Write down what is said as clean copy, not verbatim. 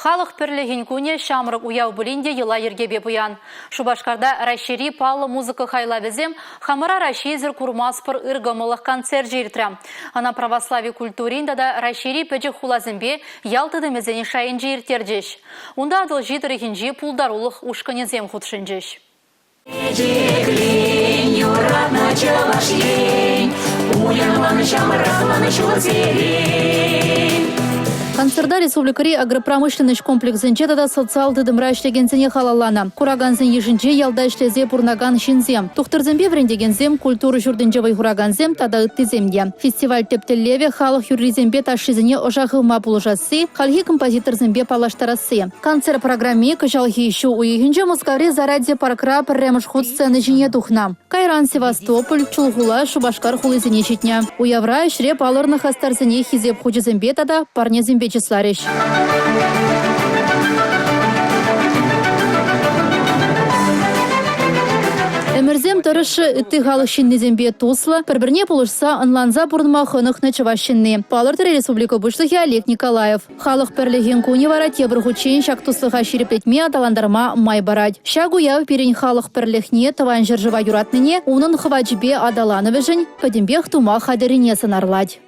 Халӑх пӗрлӗхӗн кунӗ ҫамрӑк уяв пулин те йӑла-йӗркепе пуян. Шупашкарта Раҫҫейри паллӑ музыка хайлавӗсем Хамӑра Раҫҫейсӗр курмастпӑр ыр кӑмӑллӑх концерчӗ иртрӗ. Ӑна православи культурин тата Раҫҫейри пӗчӗк хуласемпе ял тытӑмӗсен шайӗнче ирттерчӗҫ. Унта Атӑлҫи тӑрӑхӗнчи пултарулӑх ушкӑнӗсем хутшӑнчӗҫ. Чечеклен, юратнӑ Чӑваш Ен, уявланӑ ҫамрӑкланӑ ҫулсерен. Концерта республикӑри агропромышленноҫ комплексӗнче тата социаллӑ тытӑмра ӗҫлекенсене халалланӑ. Куракансен йышӗнче ялта ӗҫлесе пурӑнакан ҫынсем, тухтӑрсемпе вӗрентекенсем, культура ҫуртӗнче вӑй хуракансем тата ыттисем те. Фестиваль тӗп тӗллевӗ халӑх юррисемпе ташшисене ӑша хывма пулӑшасси, хальхи композиторсемпе паллаштарасси. Концерт программи кӑҫалхи ҫу уйӑхӗнче Мускаври Зарядье паркра пӗрремӗш хут сцена ҫине тухнӑ. Кайран Севастополь, Чулхула, Шупашкар хулисене ҫитнӗ. Уявра ӗҫре палӑрнӑ хастарсене хисеп хучӗсемпе тата парнесемпе чысларӗҫ. Ӗмӗрсем тӑрӑшшӗ ытти халӑх ҫыннисемпе туслӑ, пӗр-пӗрне пулӑшса, ӑнланса пурӑнма хӑнӑхнӑ чӑваш ҫынни, палӑртрӗ республика Пуҫлӑхӗ Олег Николаев. Халӑх пӗрлӗхӗн кунӗ вара тепӗр хутчен ҫак туслӑха ҫирӗплетме, аталантарма май парать. Ҫак уяв пирӗн халӑх пӗрлӗхне, Тӑван ҫӗршыва юратнине, унӑн хӑвачӗпе аталанӑвӗшӗн пӗтӗмпех тума хатӗррине сӑнарлать.